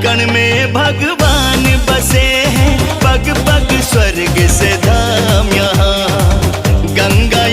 कण कण में भगवान बसे हैं, पग पग स्वर्ग से धाम यहाँ। गंगा